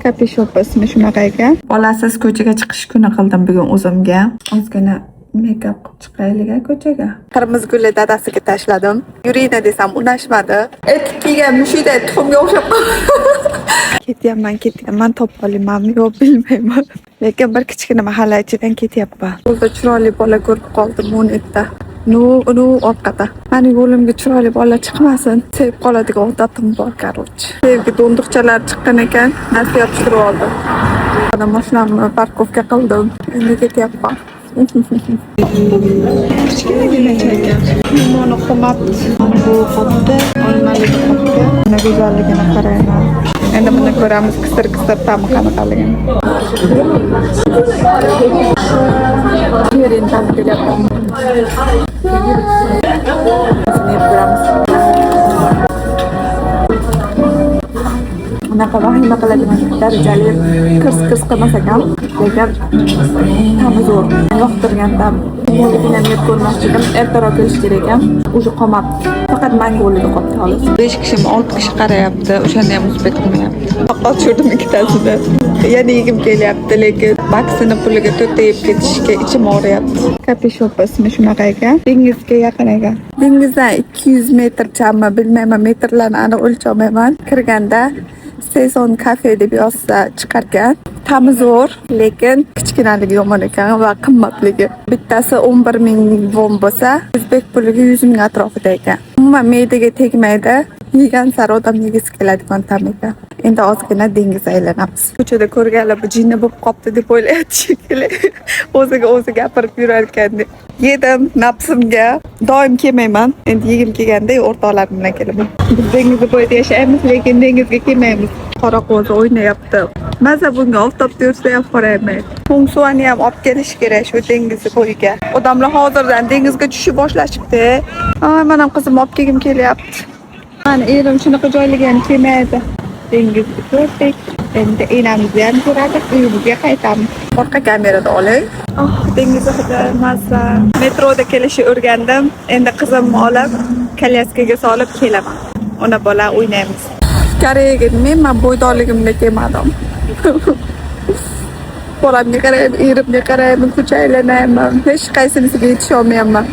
Coffee shop ismi shunaqa ekan. Bolasiz ko'chaga chiqish kuni qildim bugun o'zimga. Ozgina make-up qilib chiqaylik a ko'chaga. Qirmizi gulni dadasiga tashladim. Yuringlar desam unashmadi. Etik kiygan mushukday tuxumga o'xshab ketyapman, ketyapman, topa olamanmi yo'q, bilmayman. Lekin bir kichkina mahalla ichidan ketyapman. Yo'lda chiroyli bola ko'rib qoldim monetda. Ну, uni orqada. Mani yo'limga chiroyli bola chiqmasin. Sevib qoladigan odatim bor, короче. Sevgi do'ndiqchalar chiqqan ekan, narsa yopishtirib oldim. Mashinamni парковка qildim. Endi ketyapman. Kichkinagina ekan. Limoni qolmabdi. Bu qolibdi, olmaligi qolibdi. Buni go'zalligini qaranglar. Endi buni ko'ramiz, kisir kisir ta'mi qanaqaligini. Shirin ta'mi kelyapti. Buni yeb ko'ramiz. Unaqa vahima qiladigan darajali kirs kirs qilmas ekan, lekin ta'mi zo'r. Yoqtirgan ta'm. Limonligini ham yeb ko'rmoqchi edim. Ertaroq kelish kerak ekan. Уже qolmabdi. Faqat mangoligi qolibdi, xolos. 5 kishimi, 6 kishi qarayapti. O'shanda ham успеть qilmayapti. Faqat tushirdim ikkitasini. Yana yegim kelyapti, lekin baksini puliga to'rtta yeb ketishga ichim og'riyapti. Coffee shop ismi shunaqa ekan. Dengizga yaqin ekan. Dengizdan 200 metrchami, bilmayman, metrlarni aniq o'lcholmayman. Kirganda Sezon kafe deb yozsa chiqarkan. Ta'mi zo'r, lekin kichkinaligi yomon ekan va qimmatligi. Bittasi 11 ming won bo'lsa, o'zbek puliga 100 ming atrofida ekan. Umuman me'daga tegmaydi. Yegan sari odam yegisi keladigan ta'm ekan. Endi ozgina dengiz aylanamiz. Ko'chada ko'rganlar bu jinni bo'lib qolibdi deb o'ylayapti shekilli. O'ziga o'zi gapirib yurar ekan deb. Yedim nafsimga. Doim kelmayman. Endi yegim kelganda o'rtoqlarim bilan kelaman. Biz dengiz bo'yida yashaymiz, lekin dengizga kelmaymiz. Qora qo'zi o'ynayapti. Maza bunga oftobda yursa ham qoraymaydi. Pungsuani ham olib kelish kerak shu dengiz bo'yiga. Odamlar hozirdan dengizga tushib boshlashibdi. Ay, men ham qizimni olib kelgim kelyapti. Mani erim shunaqa joylarga ham kelmaydi. Dengizni ko'rdik. Endi enamizni ham ko'radi, uyimizga qaytamiz. Orqa kamerada olay. Oh, dengiz hidi mazza. Metroda kelishni o'rgandim. Endi qizimni olib, kolyaskaga solib kelaman. Ona bola o'ynaymiz. Koreyaga men bo'ydoqligimda kelmadim. Bolamga qarayman, erimga qarayman, ko'cha aylanayman. Hech qaysinisiga yetisha olmayapman.